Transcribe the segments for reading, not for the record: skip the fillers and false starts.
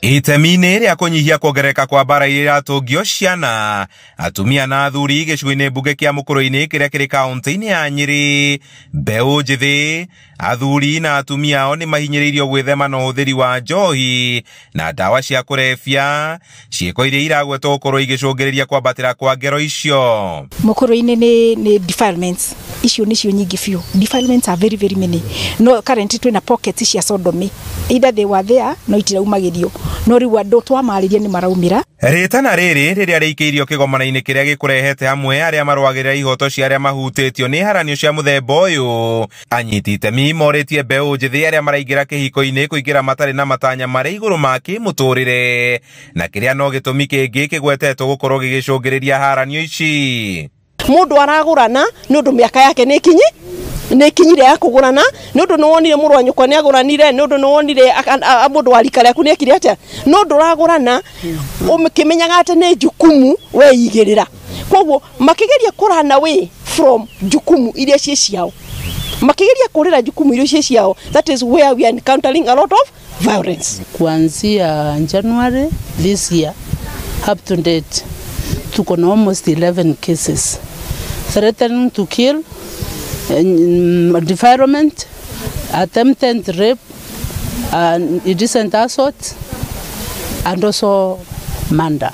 Itemi-inĩ rĩa kũnyihia kuongerereka kwa mbara iria iratũngio ciana, atumia na athuri gĩcigo-inĩ mbunge kĩa Mũkũrũ-inĩ kĩrĩa kĩrĩ kaunti-inĩ ya Nyĩrĩ, mbeũ njĩthĩ, athuri na atumia ao nĩmahinyĩrĩirio gwĩthema na ũhũthĩri wa njohi na ndawa cia kũrebia, ciĩko iria iragwetwo gũkorwo igĩcũngĩrĩria kwambatĩra kwa ngero icio. Mũkũrũ-inĩ nĩ defilements icio nĩcio nyingĩ biũ. Defilements are very very many. No currently twĩna pockets cia sodomy, either they were there no itiraumagĩrio, no rĩu andũ twamarĩria nĩ maraumĩra. Rĩtana rĩrĩ rĩrĩa rĩikĩirio kĩgomano-inĩ kĩrĩa gĩkũrehete hamwe arĩa marũagĩrĩra ihoto cia arĩa mahutĩtio nĩ haranio cia mũthemba ũyũ, anyiti itemi morĩtie mbeũ njĩthĩ arĩa maraingĩra kĩhiko-inĩ kũingĩra matarĩ na matanya marĩ igũrũ ma kĩmũtũrĩre, na kĩrĩa no gĩtũmi kĩngĩ kĩgwetetwo gũkorwo gĩgĩcũngĩrĩria haranio ici. Mũndũ aragũrana nĩ ũndũ mĩaka yake nĩ kinyi nĩ kinyire ya kũgũrana, nĩ ũndũ nĩwonire mũrũ wa nyũkwa nĩ agũranire, nĩ ũndũ nĩwonire mũndũ wa rika rĩaku nĩ ekire atĩa, no ndũragũrana ũkĩmenyaga atĩ nĩ jukumu weigĩrĩra. Koguo makĩgeria kũrana away from jukumu iria ciĩ ciao, makĩgeria kũrĩra jukumu iria ciĩ ciao, that is where we are encountering a lot of violence. Kuanzia January this year up to date tuko na almost 11 cases threatening to kill, defilement, attempted rape, and indecent assault, and also murder.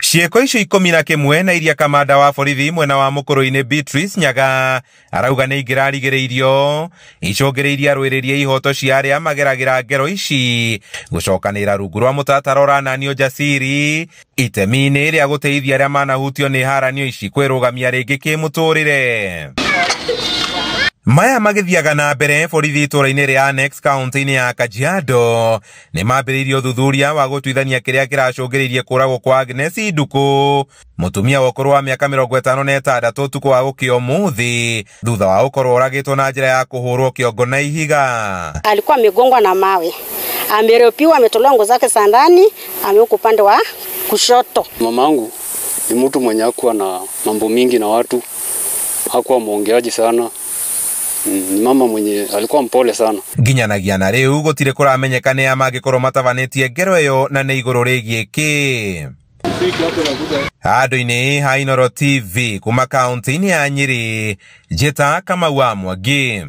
Ciĩko icio 11 na iria kamanda wa borithi mwena wa Mũkũrũ-inĩ Beatrice Nyaga arauga nĩ ingĩrarigĩrĩirio icũngĩrĩirie arũĩrĩria ihoto cia arĩa mageragĩra ngero ici gũcokanĩra rungu rwa mũtaratara ũrananio Jasiri itemi-inĩ rĩa gũteithia arĩa manahutio nĩ haranio ici kwĩrũgamia rĩngĩ kĩmũtũrĩre. Maya magĩthiaga na mbere borithi itũũra-inĩ rĩa Annex kaunti-inĩ ya Kajiado nĩ mambĩrĩirie ũthuthuria wa gũtuithania kĩrĩa kĩracũngĩrĩirie kũragwo kwa Agnes Nduku, mũtumia wa ũkũrũ wa mĩaka 56 ũtukũ wa gũkĩa ũmũthĩ thutha wa gũkorwo oragĩtwo na njĩra ya kũhũrwo kĩongo na ihiga. Alikuwa amegongwa na mawe, amerepiwa, ametolewa nguo zake za ndani, amewekwa upande wa kushoto. Mamangu ni mtu mwenye hakuwa na mambo mingi na watu, hakuwa mwongeaji sana. Ni mama mwenye alikuwa mpole sana. Nginyanagia na rĩu gũtirĩ kũramenyeka nĩ a mangĩkorwo matabanĩtie ngero ĩyo na nĩ igũrũ rĩgiĩ kĩ. Handũ-inĩ ha Inooro TV kuma kaunti-inĩ ya Nyĩrĩ, Njĩta Kamau wa Mwangi.